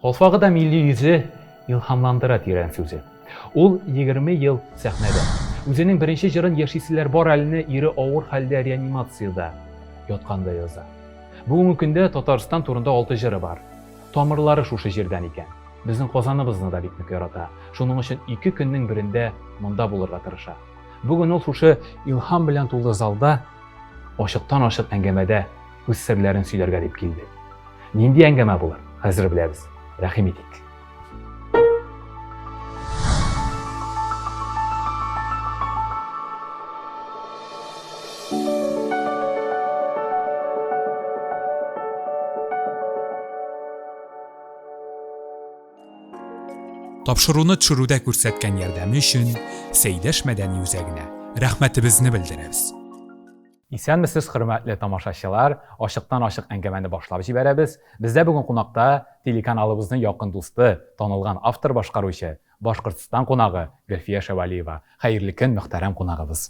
Калфагы да милли йөзе, илһамландыра тирән сүзе. Ул 20 ел сәхнәдә. Үзенең беренче җырын Яшиселәр бар әлене ире авыр хәлдә реанимациядә ятканда яза. Бүгенге көндә Татарстан турында алты җыры бар. Тамырлары шушы җирдән икән. Безнең Казаныбызны да бик нык ярата. Шуның өчен ике көннең берендә монда булырга тырыша. Бүген ул шушы илһам белән тулы залда ачыктан-ачык әңгәмәдә үз серләрен сөйләргә дип килде. Нинди әңгәмә булыр, хәзер беләбез. Рәхим итик. Тапшыруны төшерүдә күрсәткән ярдәме өчен Сәйдәш мәдәни үзәгенә рәхмәтебезне белдерәбез. Исәнмесез, хөрмәтле тамашачылар! Ачыктан-ачык әңгәмәне башлап җибәрәбез. Бездә бүген кунакта телеканалыбызның якын дусты, танылган автор-башкаручы, Башкортстан кунагы Гөлфия Шәвәлиева. Хәерле көн, мөхтәрәм кунагыбыз!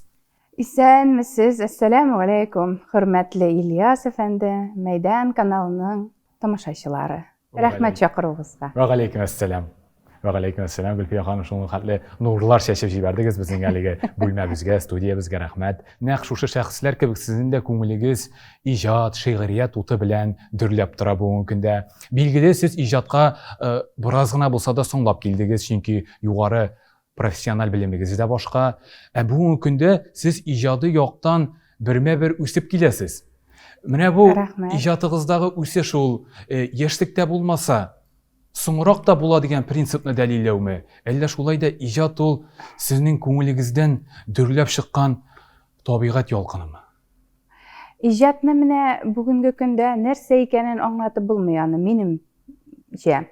Исәнмесез, әссәләмү галәйкүм, хөрмәтле Ильяс әфәнде, Мәйдан каналының тамашачылары. Рәхмәт чакыруыгызга. Вәгаләйкем әссәлам. Вәгаләйкем әссәлам, Гөлфия ханым, шуның хәтле нурлар чәчеп җибәрдегез безнең әлеге бүлмәбезгә, студиябезгә рәхмәт. Нәкъ шушы шәхесләр кебек сезнең дә күңелегез иҗат, шигърият уты белән дөрләп тора бүгенге көндә. Билгеле, сез иҗатка э, бераз гына булса да соңлап килдегез, чөнки югары профессиональ белемегез дә башка. Ә бүгенге көндә сез иҗади яктан бермә-бер үсеп киләсез. Менә бу Рәхмәт. иҗатыгыздагы үсеш ул э, яшьлектә булмаса, соңрак та була дигән принципны дәлилләүме? Әллә шулай да иҗат ул сезнең күңелегездән дөрләп чыккан табигать ялкынымы? Иҗатны менә бүгенге көндә нәрсә икәнен аңлатып булмый аны, минемчә.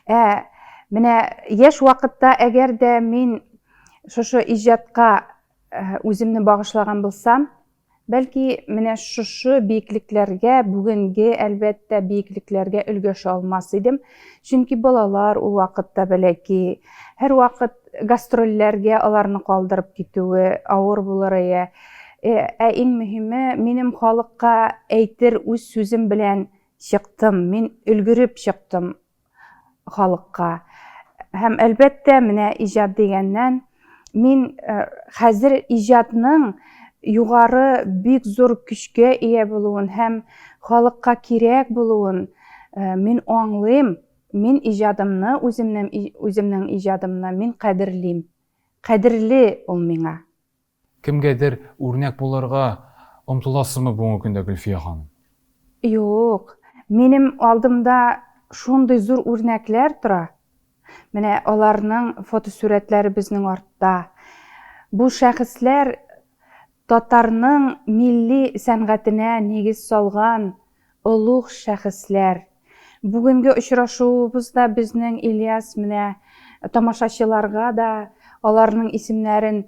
Ә менә яшь вакытта әгәр дә мин шушы иҗатка э, үземне багышлаган булсам, бәлки менә шушы биеклекләргә, бүгенге, әлбәттә, биеклекләргә өлгәшә алмас идем. Чөнки балалар ул вакытта бәләки, һәрвакыт гастрольләргә аларны калдырып китүе авыр булыр иде. Э, ә иң мөһиме, минем халыкка әйтер үз сүзем белән чыктым, мин өлгереп чыктым халыкка. Һәм әлбәттә, менә иҗат дигәннән, мин э, хәзер иҗатның югары бик зур көчкә ия булуын һәм халыкка кирәк булуын э, мин аңлыйм. Мин иҗадымны, үземнең үземнең иҗадымны мин кадерлим. Кадерле ул миңа. Кемгәдер үрнәк булырга омтыласызмы бүгенге көндә, Гөлфия ханым? Юк. Минем алдымда шундый зур үрнәкләр тора. Менә аларның фотосурәтләре безнең артта. Бу шәхесләр татарның милли сәнгатенә нигез салган олуг шәхесләр. Бүгенге очрашуыбыз да безнең, Ильяс, менә тамашачыларга да аларның исемнәрен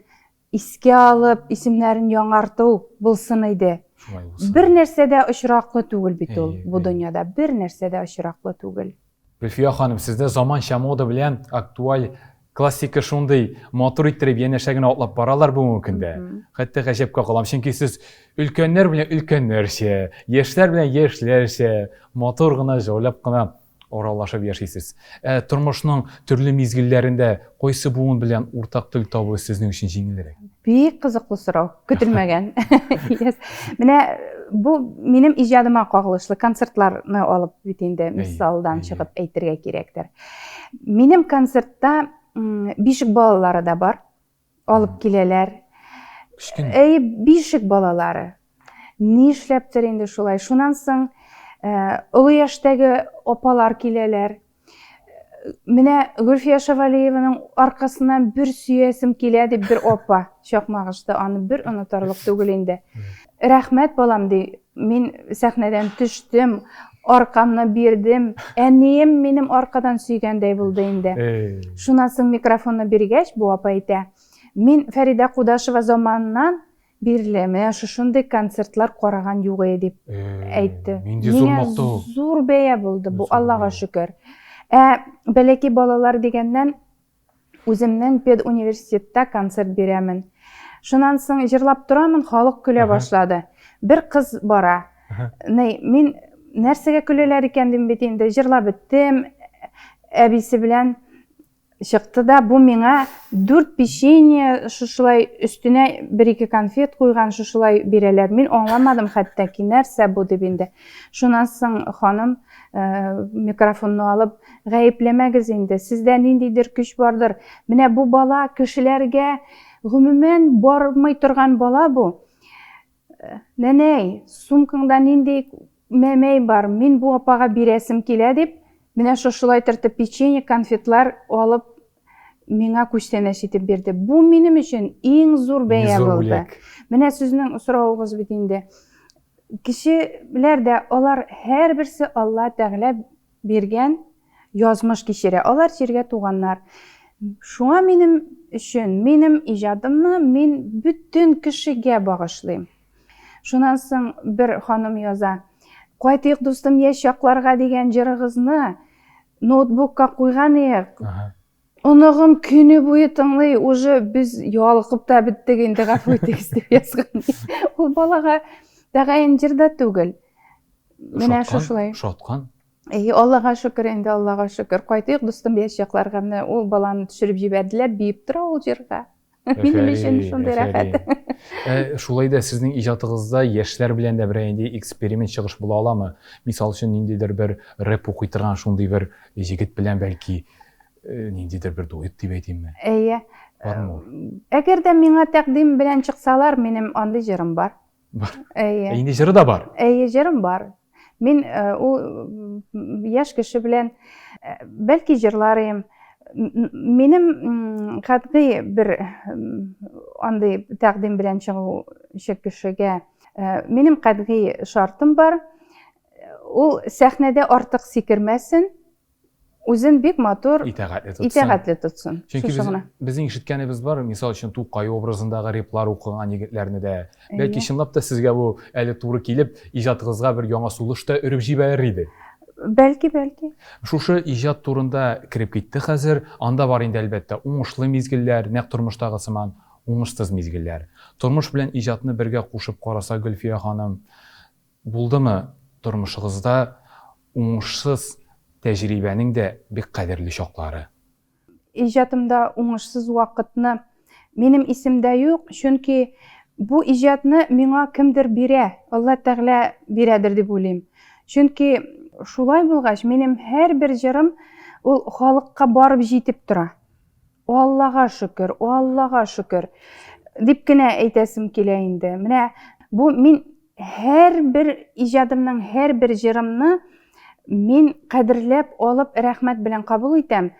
искә алып, исемнәрен яңарту булсын иде. Шулай булсын. Бер нәрсә дә очраклы түгел бит ул бу дөньяда, бер нәрсә дә очраклы түгел. Гөлфия ханым, сездә заманча мода белән актуаль классика шундый матур иттереп янәшә генә атлап баралар бүгенге көндә. Хәтта гаҗәпкә калам, чөнки сез өлкәннәр белән өлкәннәрчә, яшьләр белән яшьләрчә, матур гына, җайлап кына аралашып яшисез. Ә тормышның төрле мизгелләрендә кайсы буын белән уртак тел табу сезнең өчен җиңелрәк? Бик кызыклы сорау, көтелмәгән. Yes. Менә бу минем иҗадыма кагылышлы концертларны алып бит инде мисалдан чыгып әйтергә кирәктер. Минем концертта бишек балалары да бар. Алып киләләр. Кечкенә. Әй, бишек балалары. Нишләптер инде шулай. Шуннан соң э, олы яшьтәге апалар киләләр. Менә Гөлфия Шавалиеваның аркасыннан бер сөясем килә дип бер апа чакмагышта аны бер онытарлык түгел инде. Рәхмәт, балам, ди. Мин сәхнәдән төштем, аркамны бирдем. Әнием минем аркадан сөйгәндәй булды инде. Шуннан соң микрофонны биргәч, бу апа әйтә, мин Фәридә Кудашева заманыннан бирле менә шушындый концертлар караган юк иде дип әйтте. Нинди зур мактау. Зур бәя булды бу, Аллага шөкер. Ә бәләкәй балалар дигәннән, үземнең педуниверситетта концерт бирәмен. Шуннан соң җырлап торамын, халык көлә башлады. Бер кыз бара. Ней, мин нәрсәгә көләләр икән дим бит инде, җырлап беттем. әбисе белән чыкты да, бу миңа дүрт печенье шушылай өстенә бер-ике конфет куйган шушылай бирәләр. Мин аңламадым хәтта ки нәрсә бу дип инде. Шуннан соң ханым э, микрофонны алып, гаепләмәгез инде, сездә ниндидер көч бардыр. Менә бу бала кешеләргә гомумән бармый торган бала бу. Э, нәнәй, сумкаңда нинди мәмәй бар, мин бу апага бирәсем килә дип, менә шушылай тертеп печенье, конфетлар алып миңа күчтәнәч итеп бирде. Бу минем өчен иң зур бәя булды. Менә сезнең соравыгыз бит инде. Кешеләр дә алар һәрберсе Алла Тәгалә биргән язмыш кичерә. Алар җиргә туганнар. Шуңа минем өчен, минем иҗадымны мин бөтен кешегә багышлыйм. Шуннан соң бер ханым яза. Кайтыйк, дустым, яшь чакларга дигән җырыгызны ноутбукка куйган идек. Оныгым көне буе тыңлый, уже без ялыкып та беттек инде, гафу итегез дип язган. Ул балага тәгаен җыр да түгел. Менә шушылай. Шаткан. Әйе, Аллага шөкер инде, Аллага шөкер. Кайтыйк, дустым, яшь чакларга. Менә ул баланы төшереп җибәрделәр, биеп тора ул җырга. Минем өчен шундый рәхәт. Ә, шулай да сезнең иҗатыгызда яшьләр белән дә берәр нинди эксперимент чыгыш була аламы? Мисал өчен, ниндидер бер рэп укый торган шундый бер җегет белән бәлки э, ниндидер бер дуэт дип әйтимме? Әйе. Бармы ул? Әгәр дә миңа тәкъдим белән чыксалар, минем андый җырым бар. Бар. Әйе. Ә инде җыры да бар. Әйе, җырым бар. Мин э, ул яшь кеше белән э, бәлки җырлар идем. Минем катгый бер андый тәкъдим белән чыгучы кешегә э, минем катгый шартым бар. Ул сәхнәдә артык сикермәсен, Үзен бик матур, итагатьле тотсын. Итагатьле тотсын. Чөнки без, безнең ишеткәнебез бар, мисал өчен Тукай образындагы реплар укыган егетләрне дә. Бәлки чынлап та сезгә бу әле туры килеп, иҗатыгызга бер яңа сулыш та өреп җибәрер иде. Бәлки, бәлки. Шушы иҗат турында кереп китте хәзер. Анда бар инде, әлбәттә, уңышлы мизгелләр, нәкъ тормыштагы сыман, уңышсыз мизгелләр. Тормыш белән иҗатны бергә кушып караса Гөлфия ханым, Булдымы тормышыгызда уңышсыз тәҗрибәнең дә бик кадерле чаклары? Иҗатымда уңышсыз вакытны минем исемдә юк, чөнки бу иҗатны миңа кемдер бирә, Алла Тәгалә бирәдер дип уйлыйм. Чөнки шулай булгач, минем һәрбер җырым ул халыкка барып җитеп тора. Аллага шөкер, Аллага шөкер дип кенә әйтәсем килә инде. Менә бу мин һәрбер иҗадымның һәрбер җырымны мин кадерләп алып рәхмәт белән кабул итәм.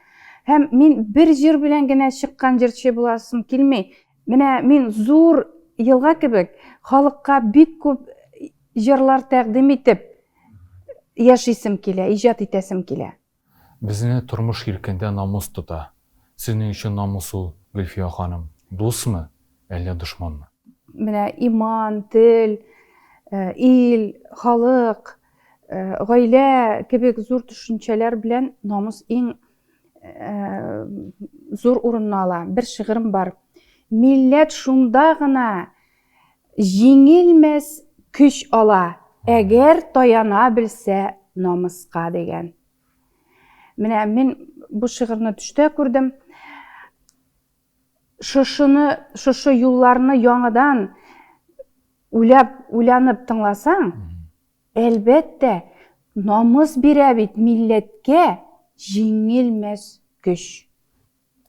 Һәм мин бер җыр белән генә чыккан җырчы буласым килми. Менә мин зур елга кебек халыкка бик күп җырлар тәкъдим итеп яшисем килә, иҗат итәсем килә. Безне тормыш иркендә намус тота. Сезнең өчен намус ул, Гөлфия ханым, дусмы, әллә дошманмы? Менә иман, тел, ил, халык, гаилә кебек зур төшенчәләр белән намус иң зур урынны ала. Бер шигырем бар. Милләт шунда гына җиңелмәс көч ала, әгәр таяна белсә намуска дигән. Менә мин бу шигырьне төштә күрдем. Шушыны, шушы юлларны яңадан уйлап, уйланып тыңласаң, әлбәттә, намус бирә бит милләткә җиңелмәс көч.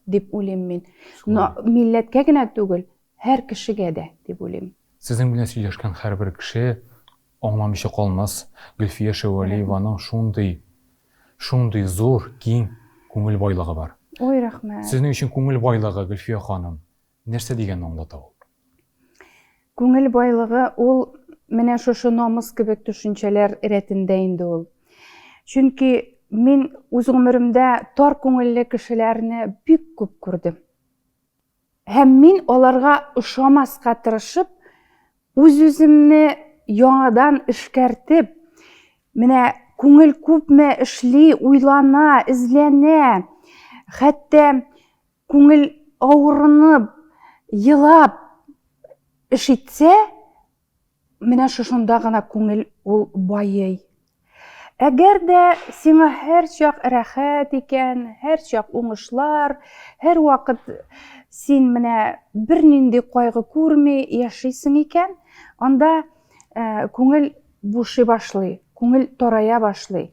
Дип уйлыйм мин. Но милләткә генә түгел, һәр кешегә дә, дип уйлыйм. Сезнең белән сөйләшкән һәрбер кеше аңламыйча калмас, Гөлфия Шәвәлиеваның шундый, шундый зур, киң күңел байлыгы бар. Ой, рәхмәт. Сезнең өчен күңел байлыгы, Гөлфия ханым, нәрсә дигәнне аңлата ул? Күңел байлыгы ул менә шушы намус кебек төшенчәләр рәтендә инде ул. Чөнки мин үз гомеремдә тар күңелле кешеләрне бик күп күрдем. Һәм мин аларга ошамаска тырышып, үз-үземне яңадан эшкәртеп, менә күңел күпме эшли, уйлана, эзләнә, хәтта Күңел авырынып, елап эш итсә, менә шушында гына күңел ул байый. Әгәр дә сиңа һәрчак рәхәт икән, һәрчак уңышлар, һәрвакыт син менә бернинди кайгы күрми яшисең икән, анда э, күңел бушый башлый, күңел тарая башлый.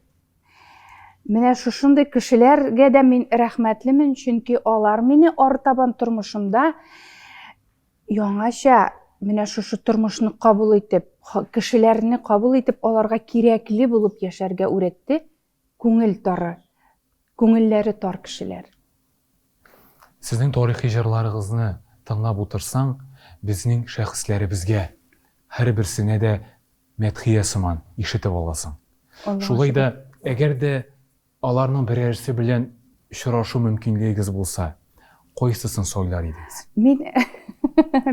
Менә шушындый кешеләргә дә мин рәхмәтлемен, чөнки алар мине артабан тормышымда Яңача менә шушы тормышны кабул итеп, кешеләрне кабул итеп, аларга кирәкле булып яшәргә үрәтте, күңел тары, күңелләре тар кешеләр. Сезнең тарихи җырларыгызны тыңлап утырсаң, безнең шәхесләребезгә, һәрберсенә дә мәдхия сыман ишетеп аласың. Шулай да, әгәр дә Аларның берәрсе белән очрашу мөмкинлегегез булса, кайсысын сайлар идегез? Мин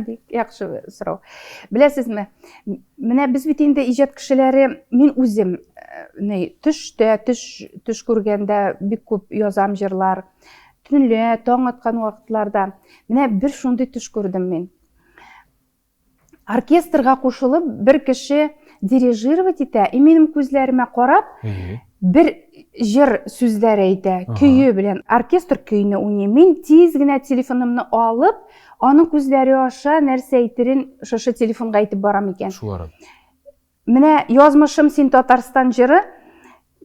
бик яхшы сорау. Беләсезме, менә без бит инде иҗат кешеләре, мин үзем э, ни, төштә, төш, төш күргәндә бик күп язам җырлар. Төнлә, таң аткан вакытларда. Менә бер шундый төш күрдем мин. Оркестрга кушылып бер кеше дирижировать итә, и минем күзләремә карап, бер җыр сүзләре әйтә, көе белән. Оркестр көйне уйный. Мин тиз генә телефонымны алып, аның күзләре аша нәрсә әйтерен шушы телефонга әйтеп барам икән. Шул арада. Менә язмышым син Татарстан җыры,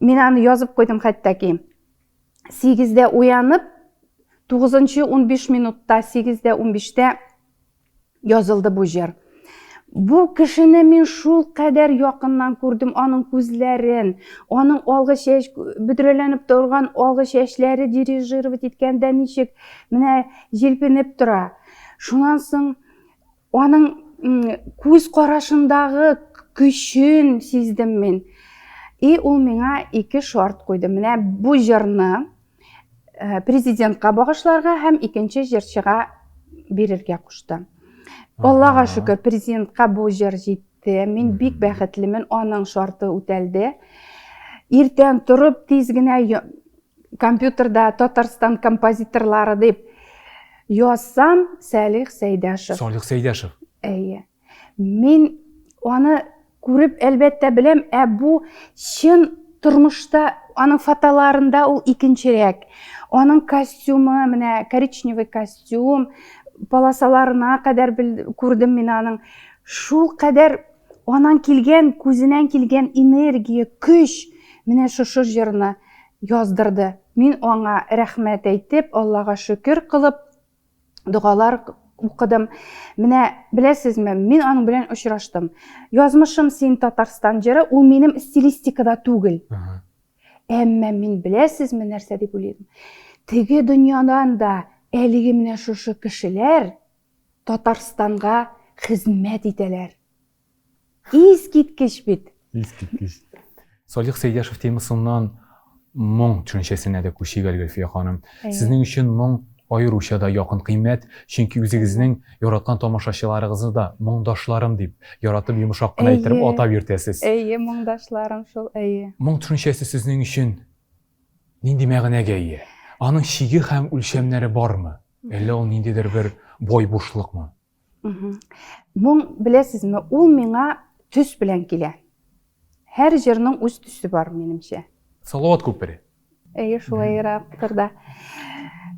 мин аны язып куйдым хәтта ки. 8-дә уянып, 9-15 минутта, 8-дә 15-тә язылды бу җыр. Бу кешене мин шул кадәр якыннан күрдем, аның күзләрен, аның алгы чәч, бөдрәләнеп торган алгы чәчләре дирижировать иткәндә ничек менә җилпенеп тора. Шуннан соң аның күз карашындагы көчен сиздем мин. И ул миңа ике шарт куйды. Менә бу җырны Э, президентка багышларга һәм икенче җырчыга бирергә кушты. Аллага шөкер, президентка бу җыр җитте. Мин бик бәхетлемен, аның шарты үтәлде. Иртән торып тиз генә компьютерда Татарстан композиторлары дип язсам, Сәлих Сәйдәшев. Салих Сәйдәшев. Әйе. Мин аны күреп, әлбәттә, беләм, ә бу чын тормышта аның фотоларында ул икенчерәк. Аның костюмы, менә коричневый костюм, полосаларына кадәр күрдем мин аның. Шул кадәр анан килгән, күзеннән килгән энергия, көч менә шушы җырны яздырды. Мин аңа рәхмәт әйтеп, Аллага шөкер кылып, догалар укыдым. Менә беләсезме, мин аның белән очраштым. Язмышым син Татарстан җыры, ул минем стилистикада түгел. Әмма мин беләсезме нәрсә дип уйлыйм? Теге дөньядан да әлеге менә шушы кешеләр Татарстанга хезмәт итәләр. Искиткеч бит. Искиткеч. Салих Сәйдәшев темасыннан моң төшенчәсенә дә күчик әле, Гөлфия ханым. Сезнең өчен моң аеруча да якын кыйммәт, чөнки үзегезнең яраткан тамашачыларыгызны да моңдашларым дип, яратып йомшак кына иттереп атап йөртәсез. Әйе, моңдашларым шул, әйе. Моң төшенчәсе сезнең өчен нинди мәгънәгә ия? Аның чиге һәм үлчәмнәре бармы? Әллә ул ниндидер бер бай бушлыкмы? Моң, беләсезме, ул миңа төс белән килә. Һәр җырның үз төсе бар, минемчә. Салават күпере. Әйе, шулайрактыр да.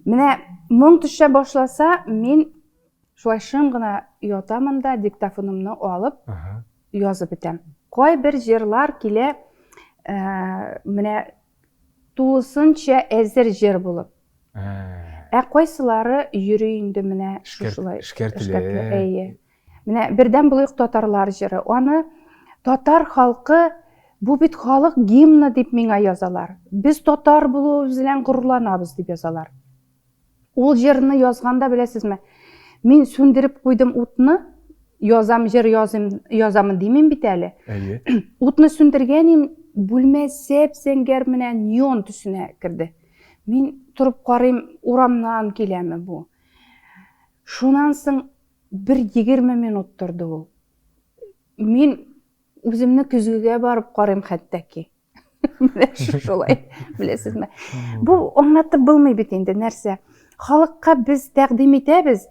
Менә моң төшә башласа, мин шулай шым гына ятамын да, диктофонымны алып, язып бетәм. Кайбер җырлар килә, э, менә тулысынча әзер җыр булып. Ә кайсылары йөри инде менә шушылай. Эшкәртелә. Әйе. Менә бердәм булыйк татарлар җыры. Аны татар халкы бу бит халык гимны дип миңа язалар. Без татар булуыбыз белән горурланабыз дип язалар. Ул җырны язганда беләсезме, мин сүндереп куйдым утны, язам җыр язым, язамын димим бит әле. Әйе. Утны сүндергән им, бүлмә сәп-зәңгәр менә неон төсенә керде. Мин торып карыйм, урамнан киләме бу. Шуннан соң бер 20 минут торды ул. Мин үземне көзгегә барып карыйм хәтта ки. Менә шулай, беләсезме? Бу аңлатып булмый бит инде нәрсә. Халыкка без тәкъдим итәбез.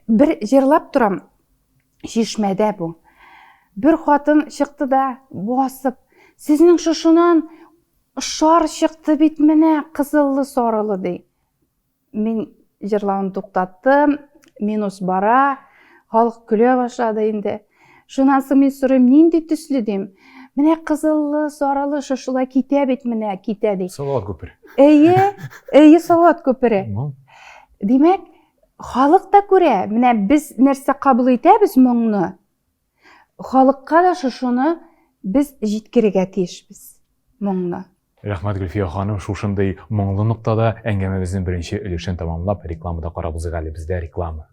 Бер җырлап торам, чишмәдә бу. Бер хатын чыкты да басып, сезнең шушынан Шар чыкты бит менә, кызыллы сарылы ди. Мин җырлавын туктаттым, минус бара, халык көлә башлады инде. Шуннан соң мин сорыйм, нинди төсле дим. Менә кызыллы, сарылы шушылай китә бит менә, китә ди. Салават күпере. Әйе, әйе, Салават күпере. Димәк, халык та күрә, менә без нәрсә кабул итәбез моңны, Халыкка да шушыны без җиткерергә тиешбез, моңны. Рәхмәт, Гөлфия ханым, шушындый моңлы ноктада әңгәмәбезнең беренче өлешен тәмамлап, рекламада карап узыйк әле, бездә реклама.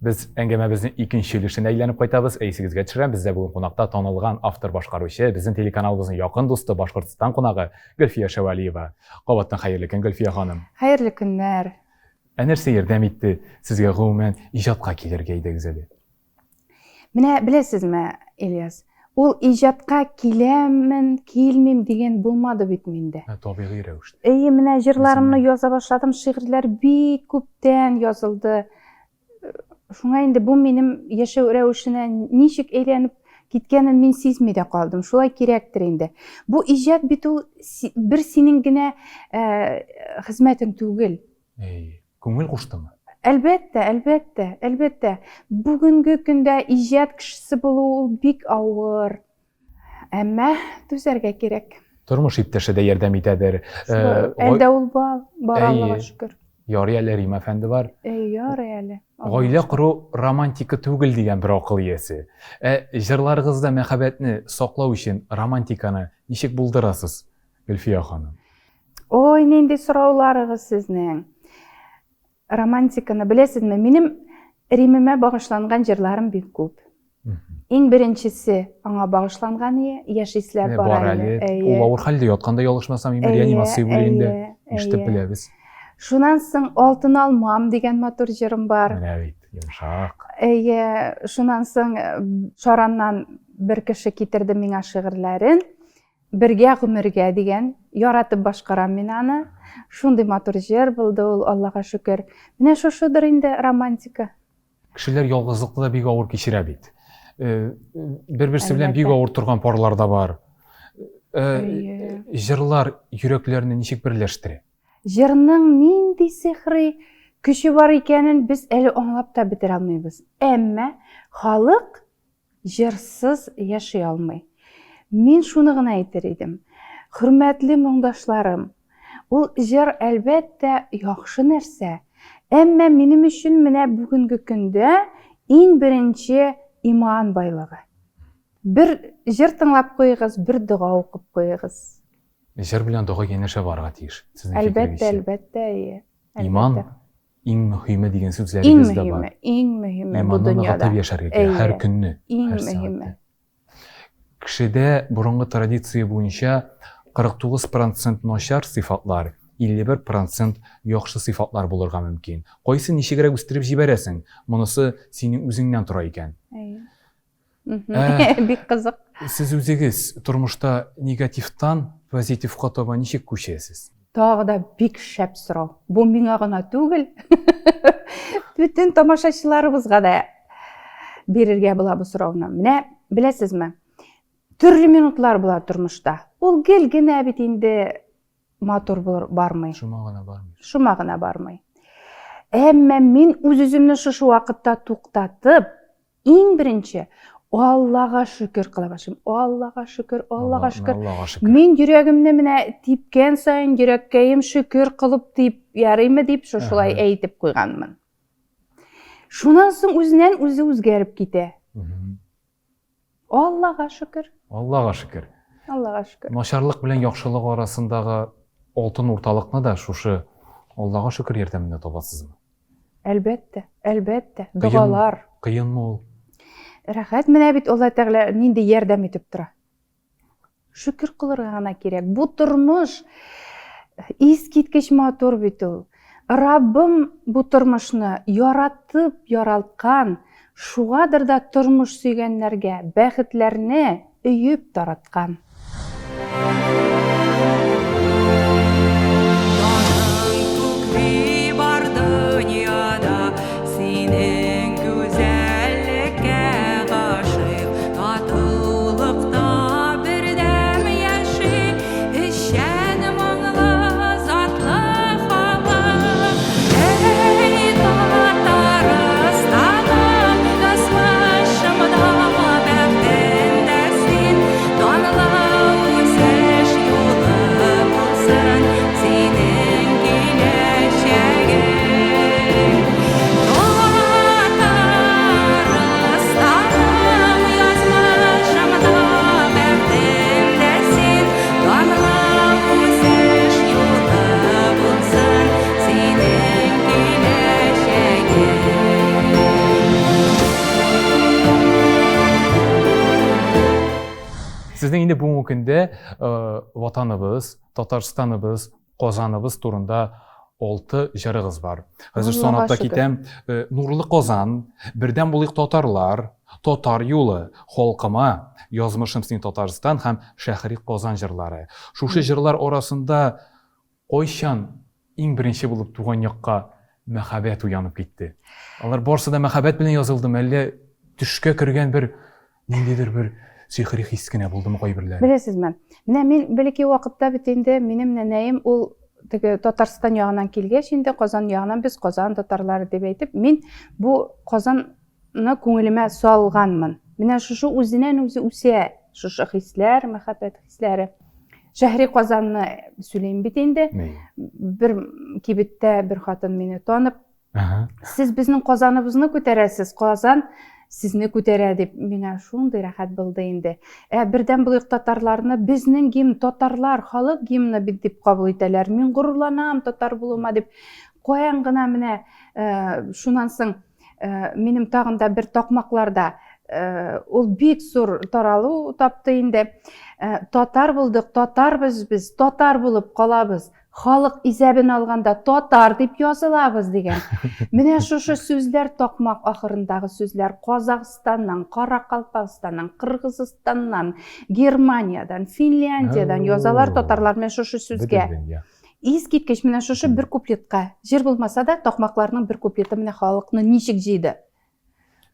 Без әңгәмәбезнең икенче өлешенә әйләнеп кайтабыз. Ә исегезгә төшерәм, бездә бүген кунакта танылган автор-башкаручы, безнең телеканалыбызның якын дусты, Башкортстан кунагы Гөлфия Шәвәлиева. Кабаттан хәерле көн, Гөлфия ханым. Хәерле көннәр. Ә нәрсә ярдәм итте сезгә гомумән иҗатка килергә, әйдәгез әле? Менә беләсезме, Ильяс, ул иҗатка киләмен, килмим дигән булмады бит миндә. Ә, табигый рәвештә. Әйе, менә җырларымны яза башладым, шигырьләр бик күптән язылды. Шуңа инде бу минем яшәү рәвешенә ничек әйләнеп киткәнен мин сизми дә калдым. Шулай кирәктер инде. Бу иҗат бит ул бер синең генә э, хезмәтең түгел. Әй, күңел куштымы? Әлбәттә, әлбәттә, әлбәттә. Бүгенге көндә иҗат кешесе булу ул бик авыр. Әмма түзәргә кирәк. Тормыш иптәше дә ярдәм итәдер. Э, әлдә ул бар, бар Аллага шөкер. Ярый әле Рим әфәнде бар. Әй, ярый әле. Гаилә кору романтика түгел дигән бер акыл иясе. Ә җырларыгызда мәхәббәтне саклау өчен романтиканы ничек булдырасыз, Гөлфия ханым? Ой, нинди сорауларыгыз сезнең. Романтиканы беләсезме? Минем Римемә багышланган җырларым бик күп. Иң беренчесе аңа багышланган ие, яшисләр бар әле. Ул авыр хәлдә ятканда ялгышмасам, инде реанимация бүлегендә ишетеп беләбез. Шуннан соң Алтын алмам дигән матур җырым бар. Менә бит, йомшак. Әйе, шуннан соң Шараннан бер кеше китерде миңа шигырьләрен. Бергә гомергә дигән, яратып башкарам мин аны. Шундый матур җыр булды ул, Аллага шөкер. Менә шушыдыр инде романтика. Кешеләр ялгызлыкны да бик авыр кичерә бит. Э, бер-берсе белән бик авыр торган парлар да бар. Э, җырлар йөрәкләрне ничек берләштерә? Җырның нинди сихри көче бар икәнен без әле аңлап та бетерә алмыйбыз. Әмма халык Җырсыз яши алмый. Мин шуны гына әйтер идем. Хөрмәтле моңдашларым, ул җыр, әлбәттә, яхшы нәрсә. Әмма минем өчен менә бүгенге көндә иң беренче иман байлыгы. Бер җыр тыңлап куегыз, бер дога укып куегыз. Җыр белән дога янәшә барырга тиеш, сезнең фикерегезчә? Әлбәттә, әлбәттә, әйе. Иман иң мөһиме дигән сүзләрегез дә бар. Иң мөһиме бу дөньяда. Иманны яшәргә кирәк һәр көнне, иң мөһиме. Кешедә борынгы традиция буенча 49% начар сыйфатлар, 51% яхшы сыйфатлар булырга мөмкин. Кайсы ничегрәк үстереп җибәрәсең, монысы синең үзеңнән тора икән. Әйе. Ә, Бик кызык. Сез үзегез тормышта негативтан позитивка таба ничек күчәсез? Тагы да бик шәп сорау. Бу миңа гына түгел, бөтен тамашачыларыбызга да бирергә була бу сорауны. Менә беләсезме, төрле минутлар була тормышта. Ул гел генә бит инде матур бармый. Шома гына бармый. Шома гына бармый. Әмма мин үз-үземне шушы вакытта туктатып, Иң беренче Аллага шөкер кыла башлыйм. Аллага шөкер, Аллага шөкер. Аллага шөкер. Мин йөрәгемне менә типкән саен йөрәккәем шөкер кылып дип ярыймы дип шушылай әйтеп куйганмын. Шуннан соң үзеннән үзе үзгәреп китә. Аллага шөкер. Аллага шөкер. Аллага шөкер. Начарлык белән яхшылык арасындагы алтын урталыкны да шушы Аллага шөкер ярдәмендә табасызмы? Әлбәттә, әлбәттә, догалар. Кыенмы ул? Рәхәт, менә бит Алла Тәгалә нинди ярдәм итеп тора. Шөкер кылырга гына кирәк. Бу тормыш искиткеч матур бит ул. Раббым бу тормышны яратып яралткан, шугадыр да тормыш сөйгәннәргә бәхетләрне өеп тараткан. Сезнең инде бүгенге көндә ватаныбыз, Татарстаныбыз, Казаныбыз турында алты җырыгыз бар. Хәзер санап та китәм. Нурлы Казан, Бердәм булыйк татарлар, Татар юлы, Халкыма, Язмышым син Татарстан һәм Шәһри Казан җырлары. Шушы җырлар арасында кайчан иң беренче булып туган якка мәхәббәт уянып китте? Алар барсы да мәхәббәт белән язылдымы, әллә төшкә кергән бер ниндидер бер сихри хис кенә булдымы кайберләре? Беләсезме, менә мин бәләкәй вакытта бит инде минем нәнәем ул теге Татарстан ягыннан килгәч инде Казан ягыннан без Казан татарлары дип әйтеп, мин бу Казанны күңелемә салганмын. Менә шушы үзеннән үзе үсә, шушы хисләр, мәхәббәт хисләре. Шәһри Казанны сөйлим бит инде. Бер кибеттә бер хатын мине танып, Сез безнең Казаныбызны күтәрәсез, Казан сезне күтәрә дип, миңа шундый рәхәт булды инде. Ә бердәм булыйк татарларны безнең гимн, татарлар халык гимны бит дип кабул итәләр. Мин горурланам татар булуыма дип. Каян гына менә шуннан соң минем тагын да бер такмакларда ул бик зур таралу тапты инде. Татар булдык, татарбыз без, татар булып калабыз. Халык исәбен алганда татар дип язылабыз дигән. Менә шушы сүзләр такмак ахырындагы сүзләр Казахстаннан, Каракалпакстаннан, Кыргызстаннан, Германиядән, Финляндиядән язалар татарлар менә шушы сүзгә. Искиткеч менә шушы бер куплетка. Җыр булмаса да, такмакларның бер куплеты менә халыкны ничек җыйды.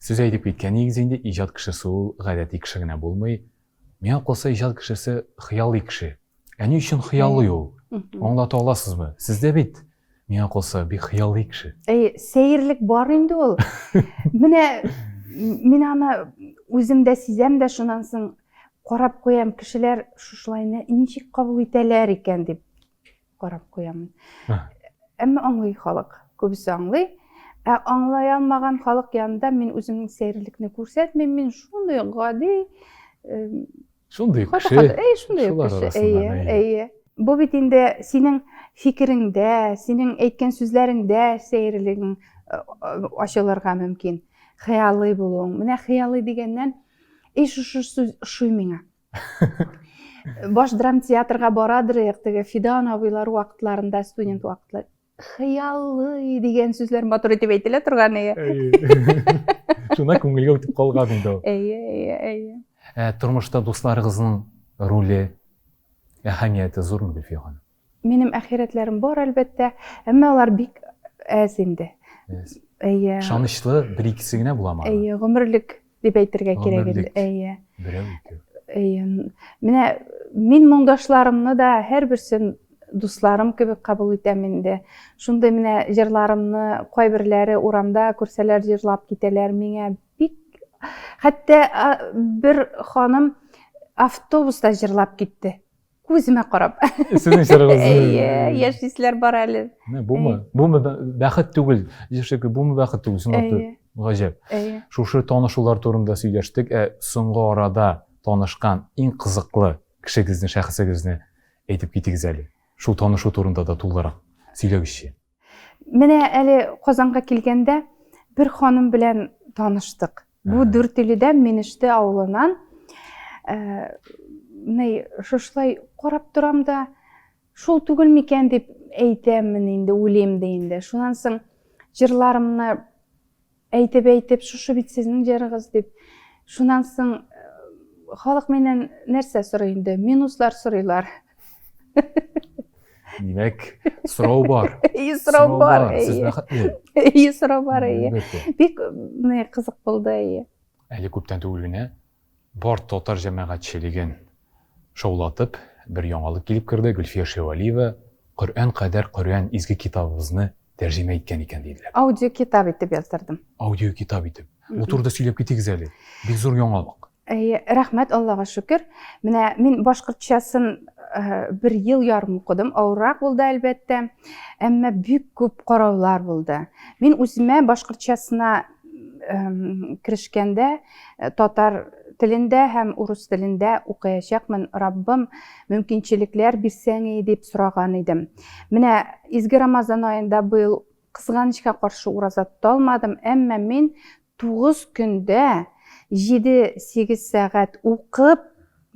Сүз әйтеп киткән нигез инде иҗат кешесе ул гадәти кеше генә булмый. Миңа калса иҗат кешесе хыялый кеше. Ә ни өчен хыялый ул? Аңлата аласызмы? Сездә бит миңа калса бик хыялый кеше. Әй, сәерлек бар инде ул. Менә мин аны үзем дә сизәм дә, шуннан соң карап куям, кешеләр шушылай ничек кабул итәләр икән дип карап куямын. Әмма аңлый халык, күбесе аңлый. Ә аңлай алмаган халык янында мин үземнең сәерлекне күрсәтмим, мин шундый гади шундый кеше. Әй, шундый кеше. Әйе, әйе. Бу бит инде синең фикереңдә, синең әйткән сүзләреңдә сәерлегең ачылырга мөмкин. Хыялый булуың. Менә хыялый дигәннән, эй, шушы сүз ошый миңа. Баш драмтеатрга барадыр идек, теге Фидан абыйлар вакытларында, студент вакытлар. Хыялый дигән сүзләр матур итеп әйтелә торган иде. Шуна күңелгә үтеп калган инде ул. Әйе, әйе, әйе. Ә тормышта дусларыгызның роле, әһәмияте зурмы, Гөлфия ханым? Минем әхирәтләрем бар, әлбәттә, әмма алар бик әз инде. Әз. Әйе. Ышанычлы бер-икесе генә буламы? Әйе, гомерлек дип әйтергә кирәк инде. Әйе. Берәү, икәү. Әйе. Менә мин моңдашларымны да һәрберсен дусларым кебек кабул итәм инде. Шундый менә җырларымны кайберләре урамда күрсәләр җырлап китәләр миңа бик хәтта бер ханым автобуста җырлап китте. Күземә карап. Сезнең чырыгыз. Әйе, яшь хисләр бар әле. Менә бумы? Бумы бәхет түгел? Җырчы бумы бәхет түгел? Чынлап та гаҗәп. Әйе. Шушы танышулар турында сөйләштек. Ә соңгы арада танышкан иң кызыклы кешегезне, шәхесегезне әйтеп китегез әле. Шул танышу турында да тулырак сөйләгезче. Менә әле Казанга килгәндә бер ханым белән таныштык. Бу Дүртөйледән Менеште авылынан. Э, менә шушылай карап торам да, шул түгел микән дип әйтәмен инде, уйлыйм дә инде. Шуннан соң җырларымны әйтеп-әйтеп, шушы бит сезнең җырыгыз дип. Шуннан соң э, халык миннән нәрсә сорый инде? Минуслар сорыйлар. Димәк, сорау бар. Әйе, сорау бар. Сез бәхетле. Әйе, сорау бар, әйе. Бик кызык булды, әйе. Әле күптән түгел генә бар татар җәмәгатьчелеген шаулатып бер яңалык килеп керде. Гөлфия Шәвәлиева Коръән кадәр Коръән изге китабыбызны тәрҗемә иткән икән диделәр. Аудиокитап итеп яздырдым. Аудиокитап итеп. Бу турыда сөйләп китегез әле. Бик зур яңалык. Әйе, рәхмәт, Аллага шөкер. Менә мин башкортчасын э, бер ел ярым укыдым. Авыррак булды, әлбәттә. Әмма бик күп караулар булды. Мин үземә башкортчасына керешкәндә э, татар телендә һәм урыс телендә укыячакмын, Раббым, мөмкинчелекләр бирсәң дип сораган идем. Менә изге Рамазан аенда быел кызганычка каршы ураза тота алмадым, әмма мин 9 көндә 7-8 сәгать укып,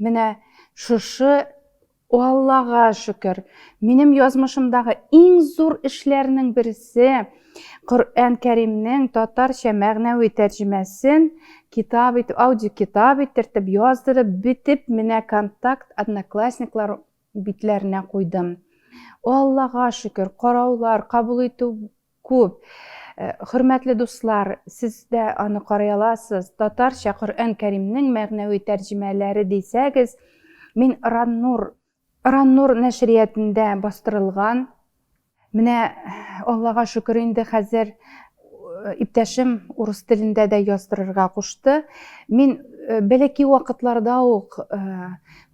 Менә шушы Аллага шөкер, минем язмышымдагы иң зур эшләрнең берсе Коръән Кәримнең татарча мәгънәви тәрҗемәсен китап итеп, аудиокитап иттертеп, яздырып бетеп, менә Контакт, Одноклассниклар битләренә куйдым. Аллага шөкер, караулар, кабул итү күп. Хөрмәтле дуслар, сез дә аны карый аласыз. Татарча Коръән Кәримнең мәгънәви тәрҗемәләре дисәгез, мин Раннур, Раннур нәшриятендә бастырылган. Менә Аллага шөкер инде хәзер иптәшем урыс телендә дә яздырырга кушты. Мин бәләкәй вакытларда ук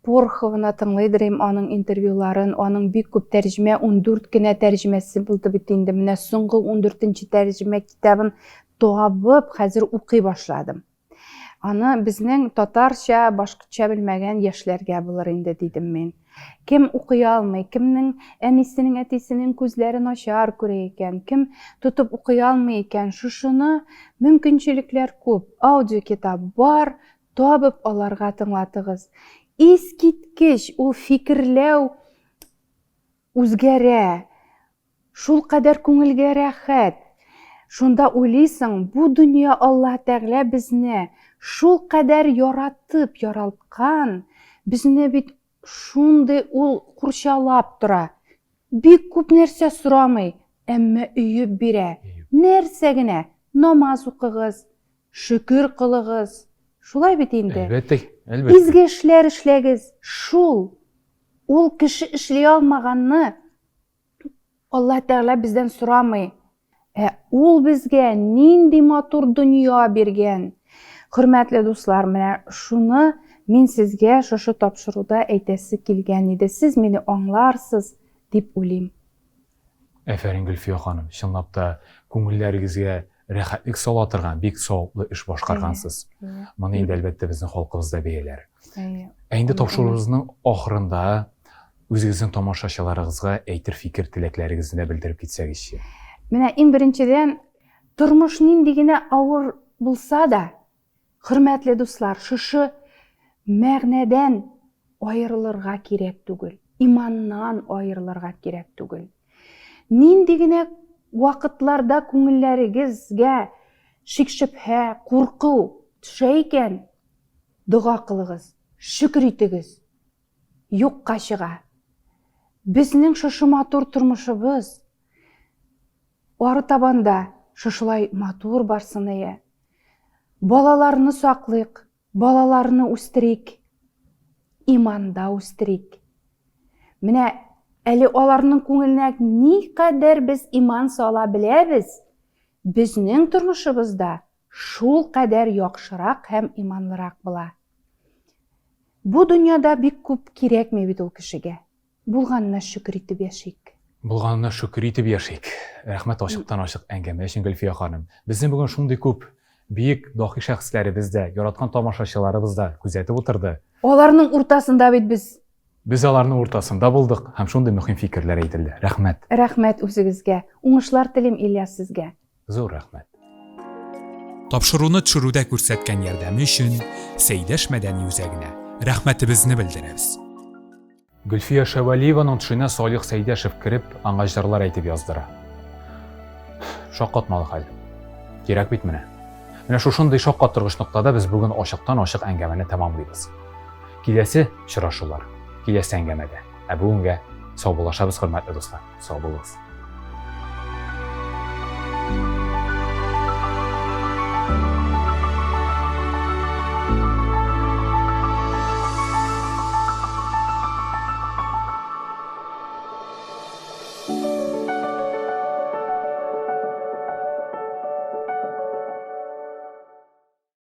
Порохованы тыңлыйдыр идем, аның интервьюларын, аның бик күп тәрҗемә, 14 кенә тәрҗемәсе булды бит инде. Менә соңгы 14 тәрҗемә китабын табып, хәзер укый башладым. Аны безнең татарча, башкортча белмәгән яшьләргә булыр инде, дидем мин. Кем укый алмый, кемнең әнисенең, әтисенең күзләре начар күрә икән, кем тотып укый алмый икән, шушыны мөмкинчелекләр күп. Аудиокитап бар, Табып аларга тыңлатыгыз. Искиткеч, ул фикерләү үзгәрә. Шулкадәр күңелгә рәхәт. Шунда уйлыйсың, бу дөнья Аллаһ Тәгалә безне шулкадәр яратып яралткан, безне бит шундый ул курчалап тора. Бик күп нәрсә сорамый, әмма өеп бирә. Нәрсә генә, намаз укыгыз, Шөкер кылыгыз. Шулай бит инде. Әлбәттә, әлбәттә. Изге эшләр эшләгез. Шул. Ул кеше эшли алмаганны Аллаһ Тәгалә бездән сорамый. Ә ул безгә нинди матур дөнья биргән. Хөрмәтле дуслар, менә шуны мин сезгә шушы тапшыруда әйтәсе килгән иде. Сез мине аңларсыз дип уйлыйм. Әфәрин, Гөлфия ханым, чынлап та күңелләрегезгә рәхәтлек сала торган бик саваплы эш башкаргансыз. Моны инде әлбәттә безнең халкыбыз да бәяләр. Ә инде тапшыруыбызның ахырында үзегезнең тамашачыларыгызга әйтер фикер теләкләрегезне дә белдереп китсәгезче. Менә иң беренчедән, тормыш нинди генә авыр булса да, Хөрмәтле дуслар, шушы мәгънәдән аерылырга кирәк түгел, иманнан аерылырга кирәк түгел. Нинди генә вакытларда күңелләрегезгә шик-шөбһә, курку төшә икән, дога кылыгыз, шөкер итегез, юкка чыга. Безнең шушы матур тормышыбыз арытабан да шушылай матур барсын ие. Балаларны саклыйк, балаларны үстерик, иманда үстерик. Менә әле аларның күңеленә никадәр без иман сала беләбез, безнең тормышыбызда шул кадәр яхшырак һәм иманлырак була. Бу дөньяда бик күп кирәкми бит ул кешегә. Булганына шөкер итеп яшик. Булганына шөкер итеп яшик. Рәхмәт ачыктан-ачык әңгәмә өчен, Гөлфия ханым. Безне бүген шундый күп бөек даһи шәхесләребез дә, яраткан тамашачыларыбыз да күзәтеп утырды. Аларның уртасында бит без. Без аларның уртасында булдык һәм шундый мөһим фикерләр әйтелде. Рәхмәт. Рәхмәт үзегезгә. Уңышлар телим, Ильяс, сезгә. Зур рәхмәт. Тапшыруны төшерүдә күрсәткән ярдәме өчен Сәйдәш мәдәни үзәгенә рәхмәтебезне белдерәбез. Гөлфия Шәвәлиеваның төшенә Салих Сәйдәшев кереп, аңа җырлар әйтеп яздыра. Шаккатмалы хәл. Кирәк бит менә. Менә шушындый шаккаттыргыч ноктада без бүген ачыктан-ачык әңгәмәне тәмамлыйбыз. Киләсе очрашулар, киләсе әңгәмәдә. Ә бүгенгә саубуллашабыз, хөрмәтле дуслар. Сау булыгыз.